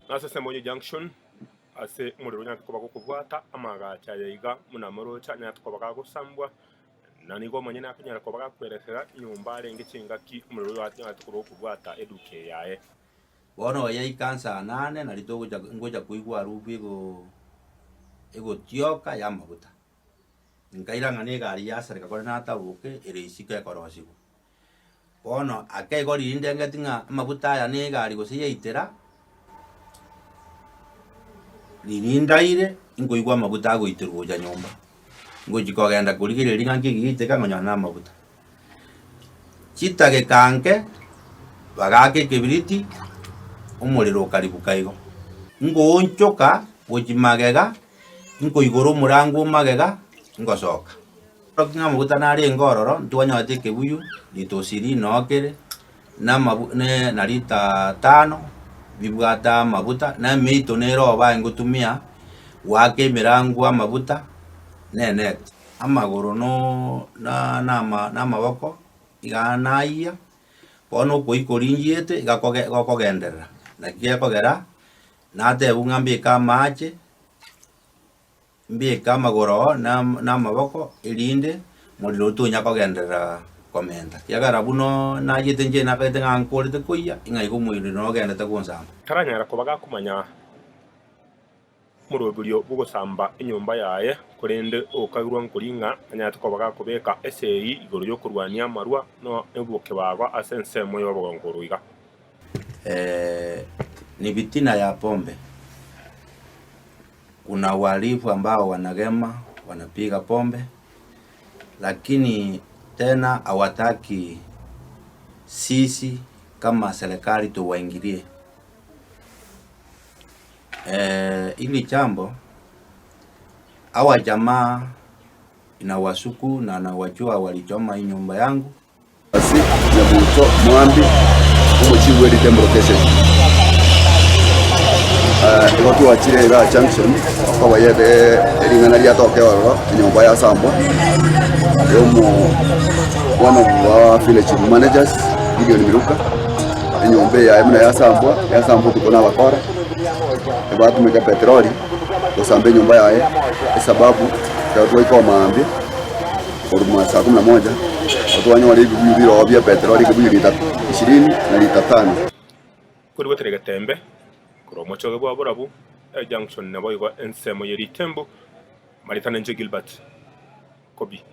Nase ensemo ye Junction ase omorero onyarete koba gokobwata amaagacho aya iga buna amoroche anyarete koba gagosambwa, na nigo omonyene akonyara koba gakweresera nyomba arenge chingaki omorero oyo anyarete koba gokobwata eduka eye yaye. Bono oyaika nsaa nane nario togocha ngocha koigwa harufu ego egotioka y'amaguta. Nkaira ng'a na egari yasareka kore nataboke ere isiko ekorosigwa. Bono ake igo riria ndengeti ng'a amaguta aya na egari gose yaitera, riria ndaire nkoigwa amaguta agoiterwa gocha nyomba, ngochi kogenda korigereria ng'a nki giaiteka nkonyora na amaguta. Chidageka nke, bagaaka ekebiriti, omorero okaribuka igo. Ngoonchoka gochia magega, nkoigora omorango o magega, ngosoka. Ng'a amaguta narenge ororo, ntwanyorete ekebuyu, ritosi rinokere, na amabu ne na lita tano, bibwate amaguta, na emeito nere obae ngotumia goaka emerango amaguta, na eneti. Amagoro no na na ama na amaboko iga nayia, bono okoikoria nchiete iga koge gokogenderera, naki gekogera, natebwa ng'a mbeke amache. Mbeke amagoro oo na amaboko, erinde morero oyio tonya kogenderera komenta. Ekiagera buna nayete inche nakagete ng'a nkorete koyia, ng'a igo omorero nogendete gonsamba. Taranyara koba gakomanya omoroberio bw'ogosamba enyomba yaye, korende okairwa nkori ng'a anyarete koba gakobeka esegi igoro y'okorwania amarwa na obokebago ase ensemo y'obogongo oro iga. Ni bitina ya pombe. Kuna uhalifu ambao wanagema wanapiga pombe lakini tena hawataki sisi kama serikali tuwaingilie. Hili jambo hawa jamaa inawasuku na nawajua walichoma hii nyumba yangu. Ase Nyabuto Mwambi, omochie bwe Ritembo Location. Igo twachire igaa junction okobayete ering'ana riatoka ororo enyomba yasambwa yomo one of our village managers Gideon Miruka enyomba eye yaye buna yasambwa yasambwa otuko na abakora ebatumeka petroli gosamba enyomba yaye esababu ekero twaika omambia Korwa saa kumi na moja twanyora ebibuyu birogo bia peteroli ekebuyu lita ishirini na lita tano. Korigotera egetembe korwa omochoge bwa borabu, ejunction naboigo ensemo ye ritembu, Maritana inche Gilbert Kobi.